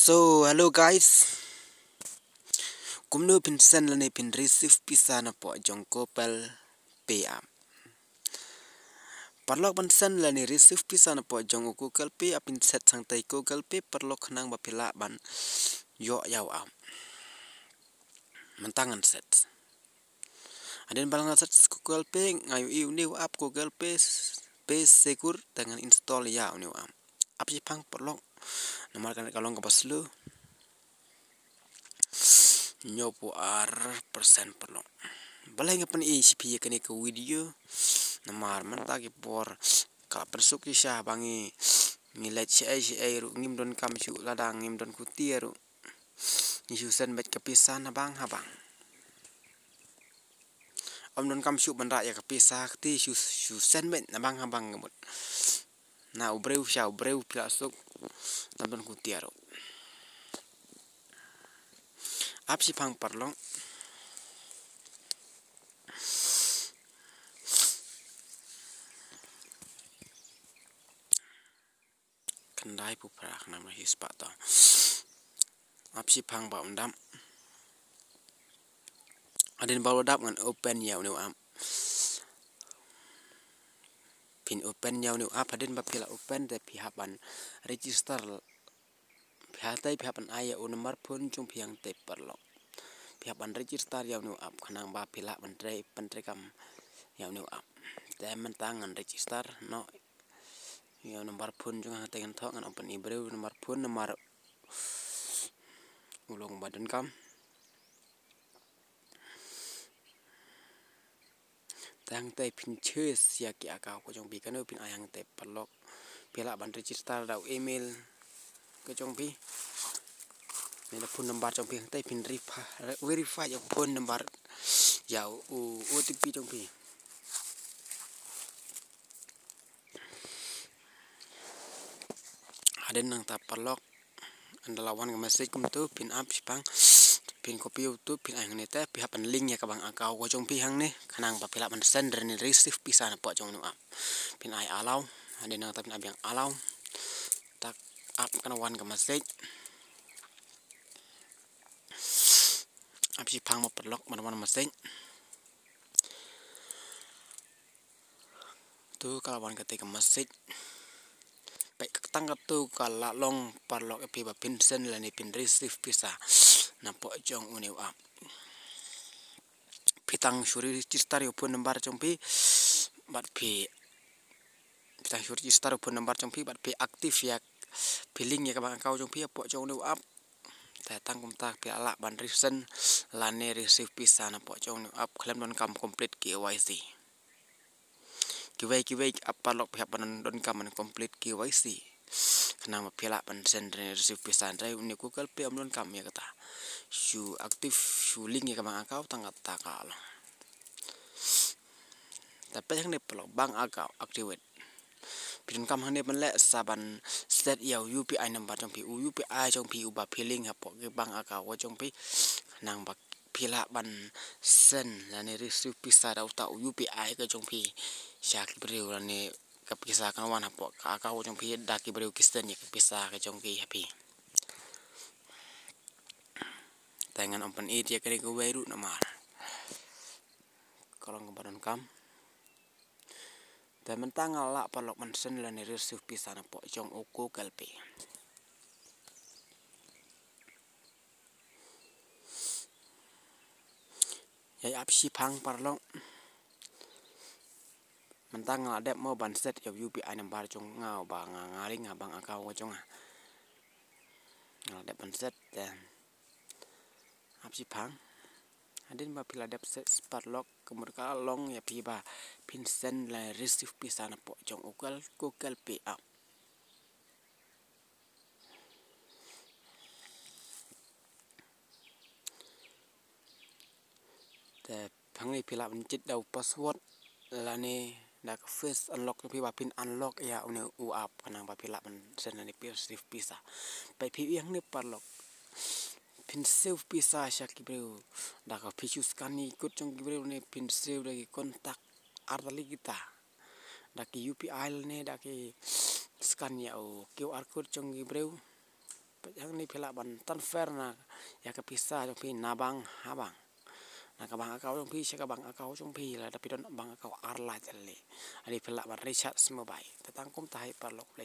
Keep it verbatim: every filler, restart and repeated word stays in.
So, hello guys. Kumno phin send lane phin receive pisa napoh jong Google Pay app? Paralok, ban send lane receive pisa napoh jong Google Pay app, phin set sangtai Google Pay paralok khnang ba phi lah ban ïoh ïa u app. Mynta ngan set. Hadien ba la ngan set Google Pay, nga ïohi une u app Google Pay, Pay Secure, te ngan install ïa une u app. App shiphang paralok. Namar kane ka long kaba slow. Hynñiew phew ar percent paralok. Balei nga pyni ïa phi ïa kane ka video? Namar mynta ki por ka la pynsuk shisha ba ngi, ngi leit shaei shaei ruh, ngim don kam shuh, lada ngim don khuti ruh. Ngi shu send beit ka pisa na bang ha bang. Ym don kam shuh ban rah ïa ka pisa kti, shu, shu send beit na bang ha bang ka mut. Na u briew sha u briew phi la suk. Tam don khuti ruh. App shiphang paralok. Khyndai phew phra khnang ba hi spah to. App shiphang ba un dap. Hadien ba u dap ngan open ïa une u app. Phin open ïa une u app, hadien ba phi la open te phi hap ban register. Phi hap te phi hap ban ai ïa u number phone jong phi hangtei paralok. Phi hap ban register ïa une u app khnang ba phi lah ban trei, ban trei kam ïa une u app. Te mynta ngan register noh ïa u number phone jong nga, hangtei ngan thoh, ngan ong pyni briew number phone, namar u long ba donkam. Te hangtei phin choose ïa ki account ka jong phi, kano phin ai hangtei paralok. Phi lah ban register da u email ka jong phi. Ne da phone number jong phi, hangtei phin verify, verify ïa u phone number, ïa u, u OTP jong phi. Hadien nangta paralok, ynda la wan ka message kumtu, phin ap shiphang, phin copy utu, phin ai hangne te, phi hap ban link ïa ka bank account ka jong phi hangne, khnang ba phi lah ban send lane receive pisa napoh jong une u app. Phin ai allow, hadien nangta phin ap biang allow. Te ap kan wan ka message. Ap shiphang mo paralok, ban wan message. Tu ka la wan kata ka message. Peit, tang katu ka la long paralok ïa phi ba phin send lane phin receive pisa napoh jong une u app. Phi tang shu register ïa u phone number jong phi bad phi, phi tang shu register ïa u phone number jong phi bad phi active ïa, phi link ïa ka bank account jong phi hapoh jong une u app. Te tang kumta phi lah ban resend lane receive pisa napoh jong une u app khlem donkam complete K Y C. Kiwei kiwei ki app paralok phi hap ban donkam ban complete K Y C. Khnang ba phi lah ban send lane receive pisa, hynrei une Google Pay ym donkam ïa kata. Shu active, shu link ïa ka bank account, tang kata ka long. Te peit hangne paralok, bank account activate. Phi donkam hangne ban leh sa ban set ïa u U P I number jong phi, u U P I jong phi uba phi link hapoh ka bank account ka jong phi. Khnang ba phi lah ban send lane receive pisa da uta u U P I ka jong phi sha ki briew, lane ka pisa kan wan hapoh ka account ka jong phi da ki briew ki send ïa ka pisa ka jong ki ha phi. Te ngan ym pyni ïa kane kawei ruh namar ka long kaba donkam. Te mynta nga lah paralok ban send lane receive pisa napoh jong u Google Pay. Ïa ap shiphang paralok. Mynta nga lah dep mo ban set ïa u U P I number jong nga uba nga, nga link ha bank account ka jong nga. Nga lah dep ban set, te ap shiphang. Hadien ba phi lah dep set paralok, ka mut ka long ïa phi ba phin send lane receive pisa napoh jong u Google, Google Pay app. Te hangne phi lah ban jied da u password lane da ka face unlock jong phi ba phin unlock ïa une u app khnang ba phi lah ban send lane phi receive pisa. Peit phi ïa hangne paralok. Phin send pisa sha ki briew da ka phi shu scan ïa ki code jong ki briew ne phin send da ki contact ar tylli kita. Da ki U P I lane da ki scan ïa u Q R code jong ki briew. Hangne phi lah ban transfer na ïa ka pisa jong phi na bank ha bank, na ka bank account jong phi sha ka bank account jong phi, lada phi don bank account ar lait lei. Hangne phi lah ban recharge mobile. Te tang kumta hi paralok, khublei